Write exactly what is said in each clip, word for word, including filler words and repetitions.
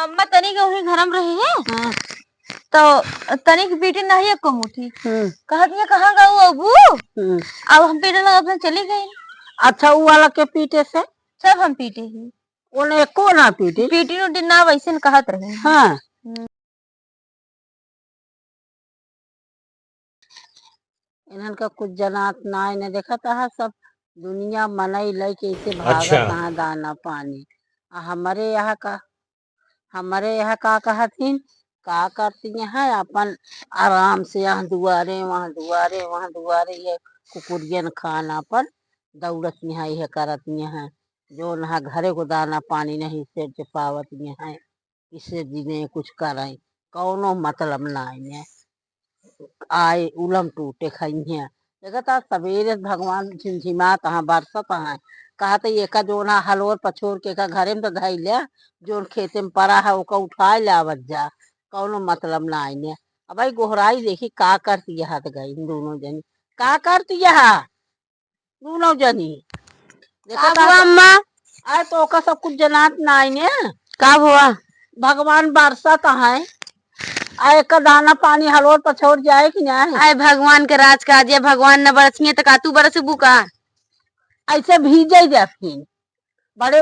अम्मा तनी के वही घर में रही है। हाँ। तो तनी के पीटे नहीं एको मुठी। हम्म। कहत ये कहाँ गऊ अबू? हम्म। अब हम पीटे लगा अपने चली गई। अच्छा, ऊ वाला के पीटे से? सब हम पीटे ही। ओने एको ना पीटे? पीटी उटी ना वैसे न कहत रही। हाँ। हम्म। इन्हन का कुछ जनात ना, इन्हें देखत आहा सब दुनिया मनई लइके इसे भागत अच्छा। आहा दाना पानी। आ हमरे यहाँ का, हमरे यहाँ का कहथिन, का करती हैं, अपन आराम से यहाँ दुआरे, वहाँ दुआरे, वहाँ दुआरे, ये कुकुरियन खान अपन दौड़त यहाँ, यह करत यहाँ, जो नहा घरे को दाना पानी नहीं से जो पावत यहाँ। इसे दिने कुछ करैं, कौनो मतलब नाहीं है। आए उलम टूटे खइहें। देखत आ, सबेरे भगवान झिमझिमात हैं, बरसत हैं। कहत एका जोन है हलोर पछोर के एका घरे में तो धइले, जोन खेते में परा है, ओका उठाए ले आवत जा। कौनो मतलब नाहीं है। अब भाई गोहराई देखी का करती है, हाथ गई दोनों जनी। का करती है? दुनो जनी। देखा का भवा ता-, अम्मा? आए तो ओका सब कुछ जनात नाई ने। का भवा? भगवान बरसत हैं। आ एक दाना पानी हलोर पछोर जाए कि नाई? आए भगवान के राज काज है, भगवान न बरसिए तो का तू बरसबू का? ऐसे भीजे जाथिन। बड़े,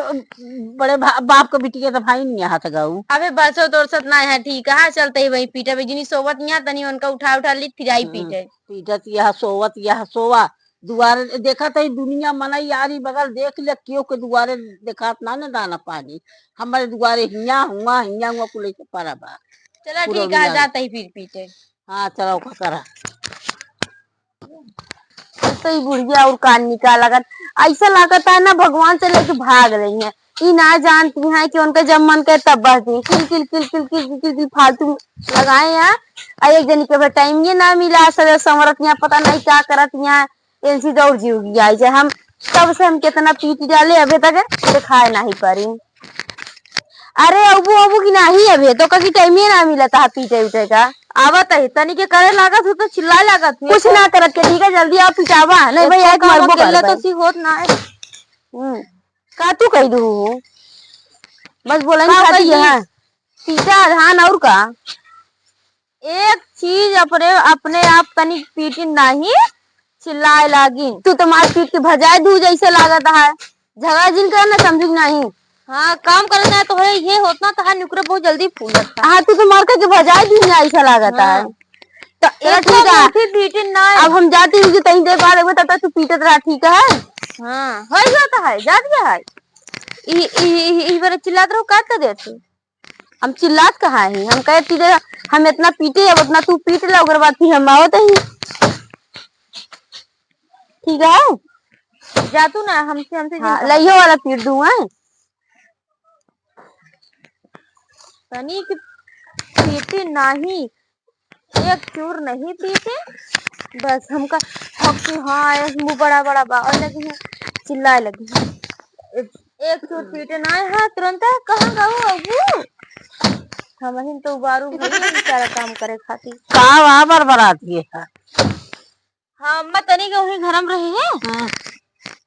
बड़े भा-, बाप के बिटिया तो भाई नहीं हाथ गऊ। अबे बरसत उरसत ना है, ठीक है, चलते ही वही पीटे, जिनी सोवत यहाँ तनी उनका उठा उठा ली, फिर आई हम्म, पीटे। पीटत यह सोवत यह सोवा, दुआरे देखत है दुनिया मनई यारी बगल देख ले, केहू के दुआरे देखात ना ने दाना पानी, हमारे दुआरे हिया हुआ, हिया हुआ कुल ऐसे परा बा। चला ठीक है, जाते ही फिर पीटे। हाँ, चला ओका करा। तो ई बुढ़िया और कान निकाल लागत। ऐसा लागत है ना, भगवान से लेके भाग रही हैं। ई ना जानती हैं कि उनका जब मन करे तब बस दी। किल, किल, किल, किल, किल, किल, किल, किल फालतू लगाए हैं। आ एक जनी के भाई टाइम ये ना मिला, सर संवरत यहाँ पता नहीं क्या करत यहाँ। इनसे दौड़ जीव गया है। जे हम तब से हम कितना पीट डाले, अबे तक दिखाए नहीं पारी। अरे अबू, अबू की नाही अबे, तो कभी टाइम ही ना मिला था पीटे उठे का। आवत है, तनी के करे लागत हो तो चिल्लाए लागत हो। कुछ ना करत के, ठीक है, जल्दी आओ पिटावा, नहीं भाई, एक मरबो कर तो सी होत ना है। हम्म, का तू कह दू? बस बोला का नहीं खाती कही? है। पीटा धान और का? एक चीज अपने, अपने आप तनी पीटी नाही, चिल्लाए लागिन। तू तो मार पीट के भजाए दू जैसे लागत है। झगड़ा जिन कर ना समझू कि नहीं। हाँ, काम करे ना तो है, ये होत ना तो है, नुकरे बहुत जल्दी फूलत है। हाँ, तू तो मार के भजाए दू ना ऐसा लागत है। हाँ। तो चलो एक ठीक है, मुट्ठी पीटी ना है। अब हम जाती हूँ कि तहीं दे बाद एक बार तब तक तू पीटत रहा, ठीक है? हाँ, हो जाता है, जात गया है। ई, ई, ई, ई बार चिल्लात रहो, काट तो देते। हम चिल्लात कहाँ ही? हम कहे, "तीरे, हम इतना पीटे, अब उतना तू पीट ले, ओकर बाद फिर हम आवत ही।" ठीक है? जा तू ना, हमसे, हमसे हाँ, जिन कहा। लइहो वाला पीट दूँ, हैं? तनिक पीटे नाही, एक चूर नहीं पीटे, बस हमका हक से हाँ, एक मुंह बड़ा बड़ा बा, और लगी है, चिल्लाए लगी है। एक, एक चूर पीटे ना है, हाँ, तुरंत कहाँ गऊ अबू? हमहिन तो उबारू भई है सारा काम करे खातिर। का बा बरबरात ये है? हाँ, अम्मा तनी के वही घर में रही है। हाँ।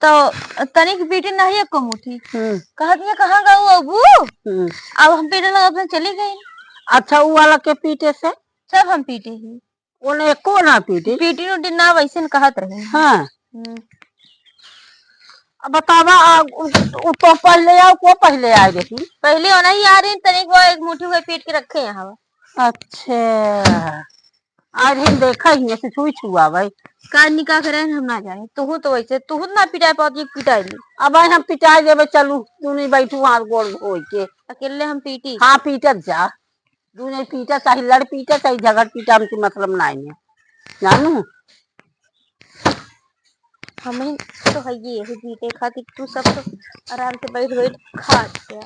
तो तनी के पीटे नहीं एको मुठी। हम्म। कहत ये कहाँ गऊ अबू? हम्म। अब हम पीटे लगा अपने चली गई। अच्छा, ऊ वाला के पीटे से? सब हम पीटे ही। ओने एको ना पीटी? पीटी उटी ना, वैसे न कहत रही। हाँ। हम्म। अब बतावा, आ, उ, उ तो पहले आओ, को पहले आए रही? पहले ओना ही आ रही, तनिक वो एक मुट्ठी हुए पीट के रखे यहाँ। अच्छा। आज हम देखा ही ऐसे छुई छुआ भाई। का निका करे हम ना जाने। तुहू तो वैसे, तुहू ना पिटाए पाती, पिटाए ली। अब आज हम पिटाए देबे, चलू, तू नहीं बैठू वहाँ गोड़ धोई के। अकेले हम पीटी। हाँ, पीटत जा। दूने पीटा, चाहे लड़ पीटा, चाहे झगड़ पीटा, हमसे मतलब नाई है, जानू? हमही तो है ये, यही पीटे खातिर तू सब तो आराम से बैठ बैठ खा जा।